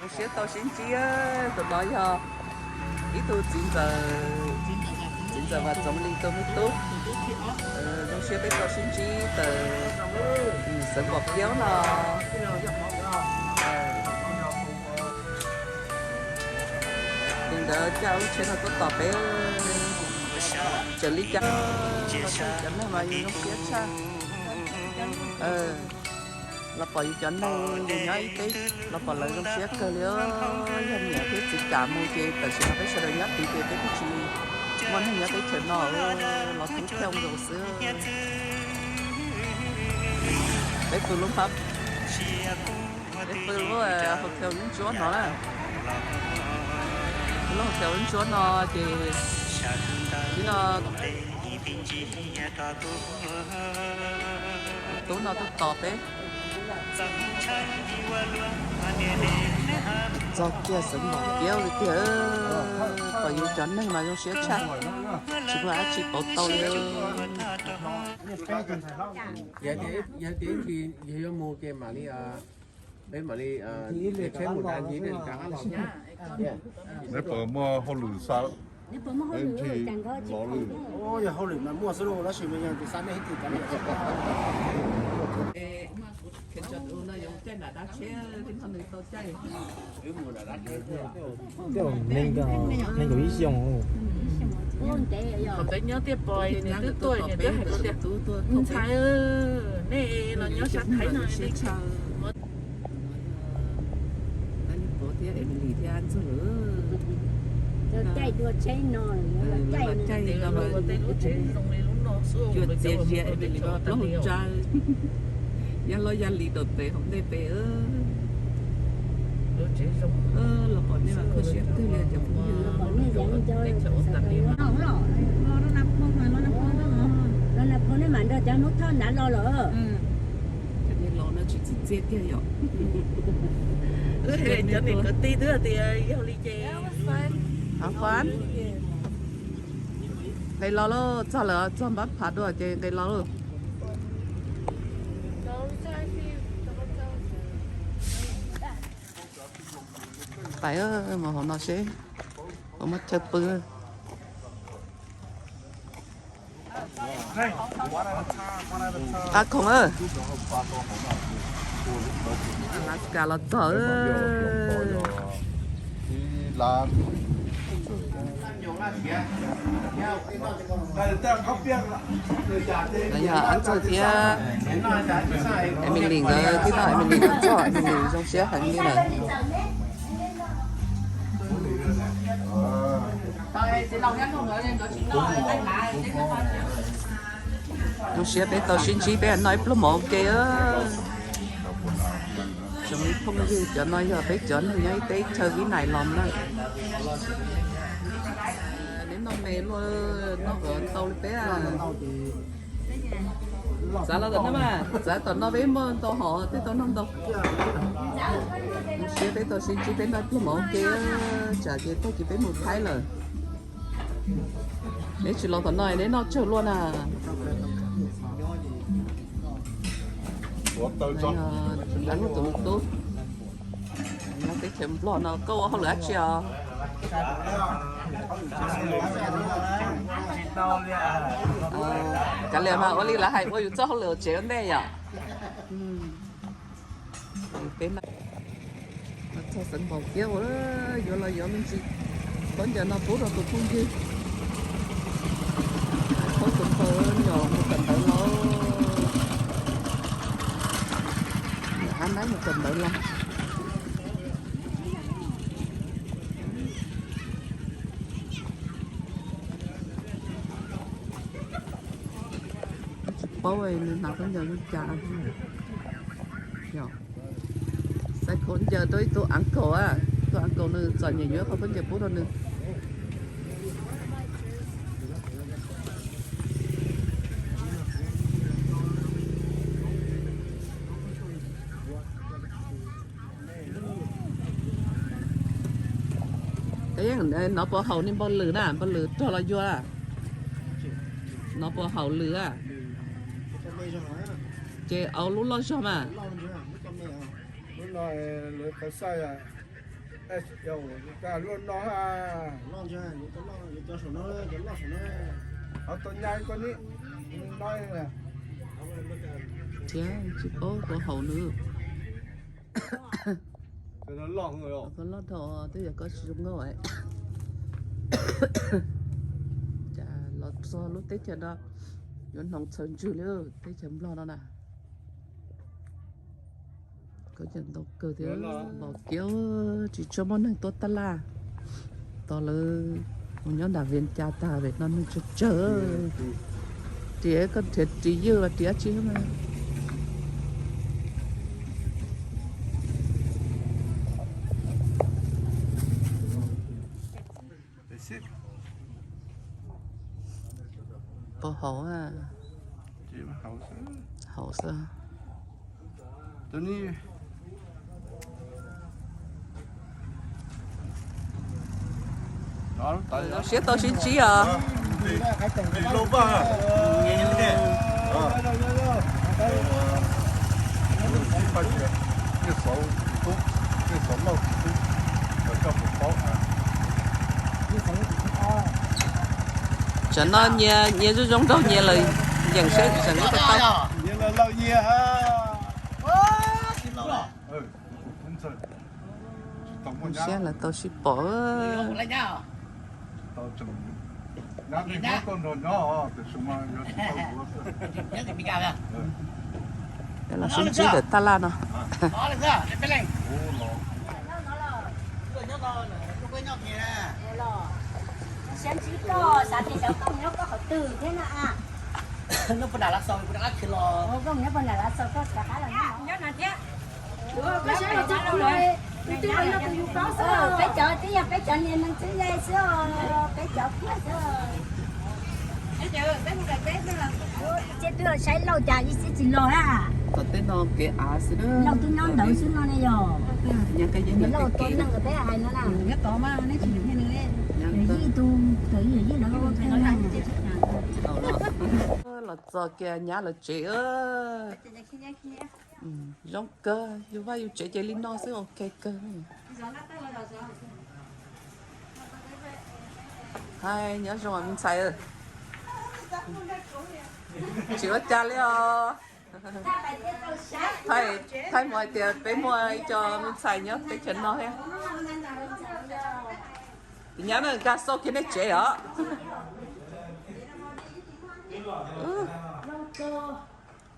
Siab tau sib ntsib, tus no yog ib tug txiv ntxawm, txiv ntxawm Vam Txoov Lis tus me tub. Zoo siab peb tau sib ntsib tawm xeev Npaum Kiab no. Li ntawd coj lub tsheb no tuaj tos peb, tseem li cas, cov neeg mas yus zoo siab tshaj. Los pom yus cov neeg yus nyob ib teb, los pom lawv zoo siab kawg li. Yog niam thiab txiv kam mus ces tam sim no peb sawv daws nyob tid ces peb twb tsis muaj neeg nyob teb chaws no, los tub thiaj nkaus xwb. Peb pw lub pab, peb pw lub hotel Ntsuab no na. Lub hotel Ntsuab no ces ib no tub no tuaj tos peb. Txog kiag xeev Npaum Kiab li tiag, pom yus cov neeg mas zoo siab tshaj, tsis muaj dab tsi pauv tau li. Yog tias ib ntsis yog yuav mus ces mam li, peb mam li, tsheb mus dav ntxiv, peb mus rau qab los. Neb puas muaj hauj lwm xav, ntsis los lwm? Yog hauj lwm mas muaj xwb lauj, tab sis mas yog tus xav nej ib tug cov Tej neeg nkaum ib xyoos. Qhov peb nyob tiaj pos nws twb tuaj, nws twb hais tias, ntxhais, nej los nyob sab Thaib no, nej thiab Emily thiab Ntxawg lawm. Caij no, caij no, cuag txias zias Emily plaub hau tsa, ya loj ya li rau pem hauv ntej pem. Los pom nej mas kho siab kawg li cov phooj ywg. Los na phooj, nej mam nrog cov Hmoob Thoj nrad los lawm. Cov niag laus no tsis txi txiaj kiag yom. Cov niag kwv tij twb hais tias yog li ces, nqis los lauj, txog lawm, txog npab phav dua ces nqis los lauj. Pais mus hauv no seb puas muaj chaw pw. Qab khoom, Alaska los txog. Yog Ab Ntxawg thiab Emily nkawd tib no, Emily los txog, Emily zoo siab heev li lawm. Zoo siab peb tau sib ntsib, peb noj ib pluag mov ua ke. Tsoom ib phooj ywg, cov no yog peb cov neeg nyob ib teb chaws Vib Nais los na. Neb noj me luaj, noj kom ntau li peb. Txav los tom no mas, txav tom no peb muaj ntau hom tej tau noj ntau. Zoo siab peb tau sib ntsib, peb noj pluag mov ua ke, tsam ces tag kis peb mus Thaib lawm. Neb tsis los tom no neb noj tsawg luaj na. Ab Ntxawg tus tub nyob teb chaws Nplog no, koj ua hauj lwm dab tsi os? Kav liam mas ua li lawv hais, ua yus txoj hauj lwm tsev ua ntej yom. Peb txog xeev Npaum Kiab ua, yuav los yuav me ntsis khaub ncaws no pub rau tus phooj ywg. Khaub tus npawg nyom mus kawm ntawv los, ab nab mus kawm ntawv los. Tsis paub nws hnav khaub ncaws li cas. Xaiv khaub ncaws rau ib tug uncle a, tus uncle nws txom nyem yuav qhov khaub ncaws pub rau nws. Nov puas haum niag npau lwm na, npau lwm rog los yuav. Nov puas haum lwm a? Ces au lub loj zog mas. Luaj no, ho tau nyab koj ni no. Thiab tsis paub puas haum nws. Koj loj dhau twb yog koj tsis zoo nkauj. Cas los txog lub teb chaws no yuav hnoos txhaws ntswg li teb chaws Nplog no na. Koj cas ntau kawg thiab. Npom kiab tsis tshua muaj neeg tuaj taj laj. Tos lawv mus nyob nram Vias Cas tag pem no neeg tsawg tsawg. Riam koj nrhiav ris ywg los ris dab tsi mas. Puas haum? Haum xwb. Siab tau sib ntsib os. Tsam no nyias, nyias zoo zoo nraug nyias lawm, yeem saib tseem tau tau. Siab lawv tau sib pom. Peb los sib ntsib ntawm taj laj no. Xav tias xyov koj mus nyob koj qhov twg thiab na. Koj mus nyob pem Nram Lav Xaus koj rov qab los nyob no thiab. Peb cov twb yog peb cov niag neeg txwv ze xwb os, peb cov Hmoob xwb. Ces twb saib Lauj cas ib txhij tsis los na. Tom teb no kev av xwb na. Lauj twb nyob ntawd xwb no ne yog. Lauj tua neeg peb hais no na. Yog ib tug, yog ib lawv ua pheej na. Los txog kiag nyab lawv tsev. Zoo kawg, yus vaj yus tsev ces li no xwb ok kawg. Hais nyob zoo me ntxhais. Tsis ua cas li os. Thaij mus hais tias peb muaj ib co me ntxhais nyob teb chaws no thiab. Tus nyab no nkag xauj kiag nej tsev os.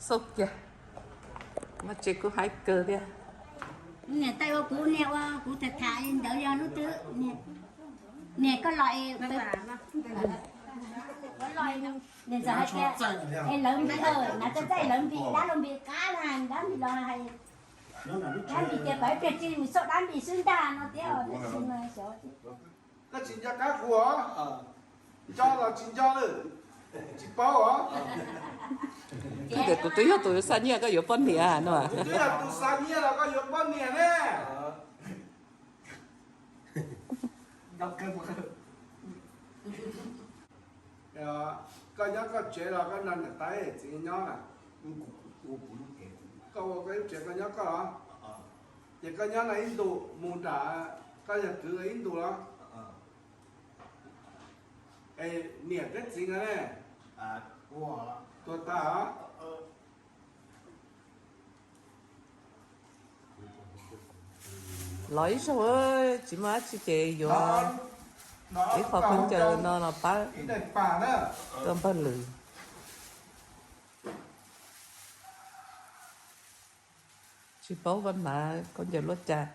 Xauj kiag. Muaj tsev kuj haib kawg thiab. Niam tais ua kuv, niam ua kuv tham tham li ntawd yog lub twg. Niam koj los es, niam ntxawm hais tias es lawv npis, hnav txaij txaij lawv npis, dab laug npis qab na, dab npis los hais, dab npis tias kom ib pliag cia mus xauj dab npis xwb ntag no tias tab sis mas xyov. Koj tsis nco qab kuv os? Nco los tsis nco lawm, tsis paub os. Koj tias kuv twb yog tus xa nyiaj koj yuav poj niam no. Kuv twb yog tus xa nyiaj los koj yuav poj niam ne. Koj nyob koj tsev los koj nrog niam tais txiv nyob na? Koj ua koj ib tsev koj nyob koj los? Ces koj nyob no ib ntus mus nram, koj yog kwv ib ntus los? Es niam thiab txiv nkawd ne? Tuag tag. Los ib zaug, tsis muaj dab tsi ces yuav ib qho khaub ncaws no los pab tuaj npawg lwm. Tsis paub koj hnav khaub ncaws luaj cas,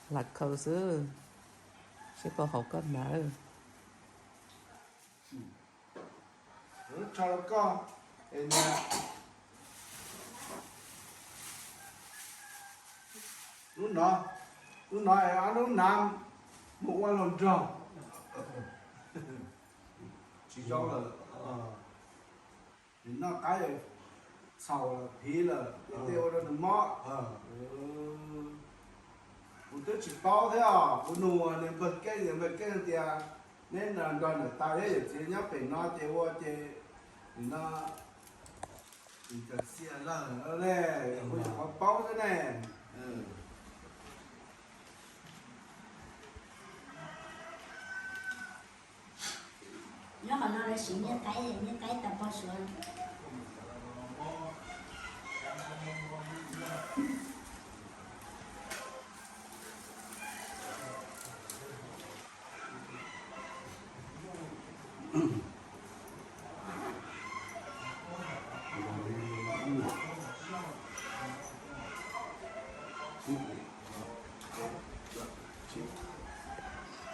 hla khaws xwb, seb puas haum koj hnav. Lub no, lub no es ob lub hnav mus ua hluas nraug. Tsis zoo lawm. Noj qab txhaum lawm, phiv lawm, tej ua rau nws mob. Kuv twb tsis paub thiab os, kuv nug niag npawg Keej, niag npawg Keej tias neb nrog niam tais thiab yawm txiv nyob pem no ces ua ces nim no tsis txawj xiam lawm ne, kuv nyuam qhuav paub xwb ne. Qhov no lawv siv nyiaj qaib, nyiaj qaib tau poj suav.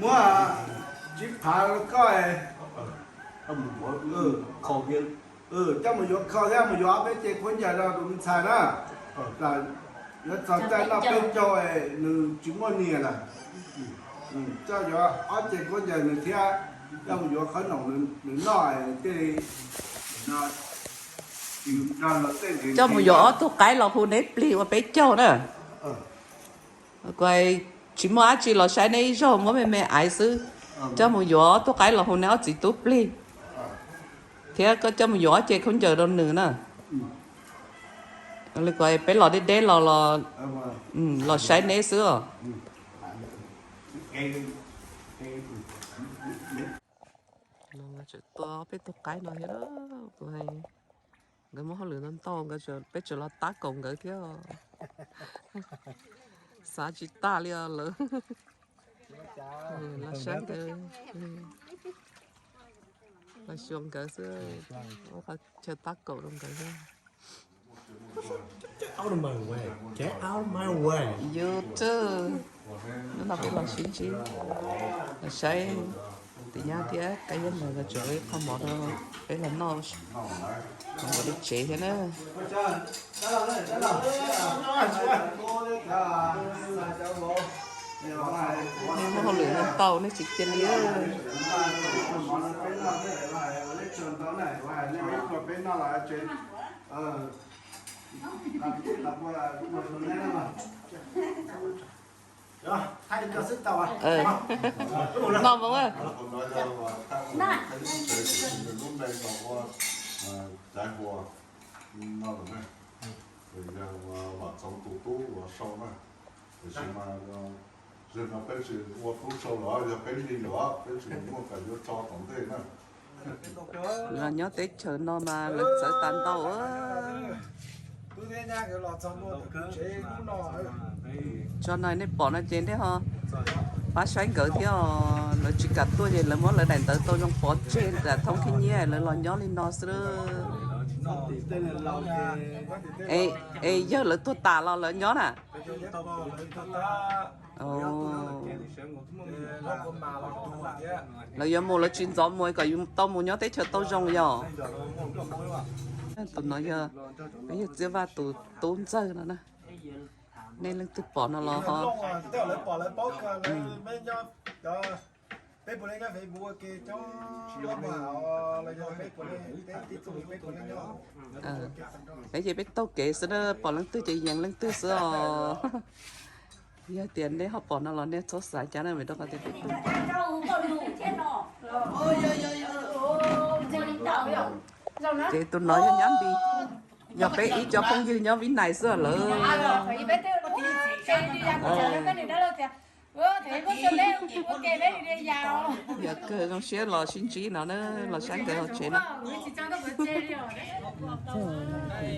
Muab tsib phav rau koj. Coj mus yuav kho thiab, mus yuav ob peb ce khaub ncaws rau tus me ntxhais na. Yuav txog caij noj peb caug nws tsis muaj niam lawm. Coj yuav ob ce khaub ncaws nws thiab, coj mus yuav qhov noom nws noj thiaj li. Coj mus yuav ob tug qaib los hu neb plig ua peb caug na. Kuv tsis muaj dab tsi los saib neb ib zaug, muab me me aiv xwb. Coj mus yuav ob tug qaib los hu neb ob txiv tub plig, thiab koj coj mus yuav ob ce khaub ncaws rau nws na. Li kuv peb los deb deb los, los saib neb xwb os. Tua peb tug qaib no thiab, nkawd muaj hauj lwm ntau ntau, peb tseem los tab kaum nkawd thiab. Xav tsis tag li os lawv. Los saib nkawd, los xyuas nkawd xwb, ua qhov chaw tab kaum rau nkawd thiab. Yus twb, hnub no peb los sib ntsib, los saib tus nyab thiab Qab Yaj nkawd tseem ua ib qho mov rau peb los noj, los nkaum li tsev thiab na. Nej muaj hauj lwm ntau nej tsis cia li. Noj mus. Yog Vam Txoov tus tub ua sau na, tiam sis mas yog no peb tsis ua tub sau lawm, yog peb li lawm, peb tsis muaj kas yuav tso tom ntej na. Los nyob teb chaws no mas lawv txawv tas ntau. Tso no nej pom no ces nej ho pab saib nkawd thiab os. Lawv tsis kam tuaj ces lawv muab lawv daim ntawv tau zoo pov tseg tas thoob khib nyiab lawv los nyob li no xwb. Es yawg lawv tuag tas los lawv nyob na? Lawv yuav mus lawv tsis ntxov mus kom yus tau mus nyob teb chaws tau zoo yog. Tus no yog peb yawg Txiaj Vaj tus tub ntxawg no na. Nej leej twg pom no los ho, peb ces peb taug kev xwb na, pom leej twg ces yees leej twg xwb os. Yog tias nej ho pom no los nej txhob xav cas na, vim rau qhov tias peb taug kev. Ces tus no yog Nyab Npis, yog peb ib co phooj ywg nyob Vib Nais xwb lawm. Yog kawg zoo siab los sib ntsib no na, los saib nkawd hauv tsev no. Txog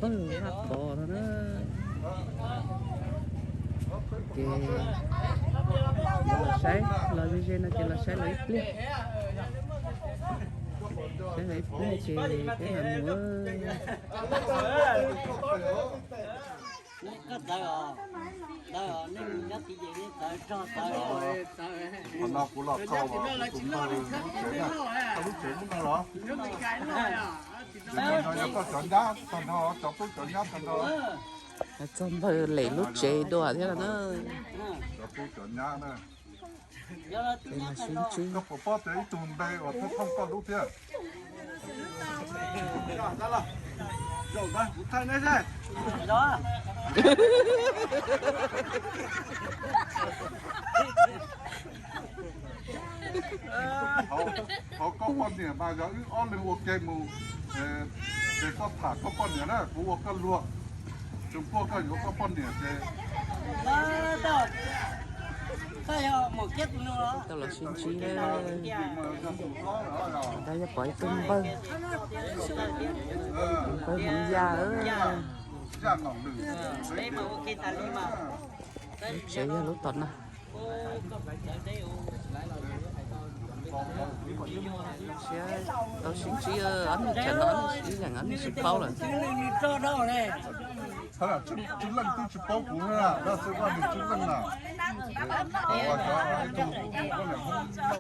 npawg Vaj Pov no na. Ces los saib los ze ze no ces los saib lawv ib pliag. Saib lawv ib pliag ces peb mam mus. Qhov no kuv los thauj tus npawg lub tsev na, thauj lub tsev lub no los. Yog koj cov nyab tag nrho, cov tub cov nyab tag nrho. Txog npawg Lem lub tsev dua thiab na. Cov tub cov nyab na. Koj puas paub tias ib tug npe uas thauj thauj koj lub thiab? Hauv koj poj niam mas yog wb ob leeg ua ke mus, ces koj tham koj poj niam na, kuv ua koj luag. Tsuas puag koj yuav koj poj niam ces Tau los sib ntsib na. Ntawd yog pom ib tug npawg, npawg Hmoob Yaj. Tsev yog lub tom no. Tau sib ntsib ob niag tsam no, ib leeg ob niag sib paub lawm. Tswv Leej twb tsis paub kuv na, Dab Xwb Vaj nws Tswv Leej na. Cov ib tug, tus koj niam Hmoob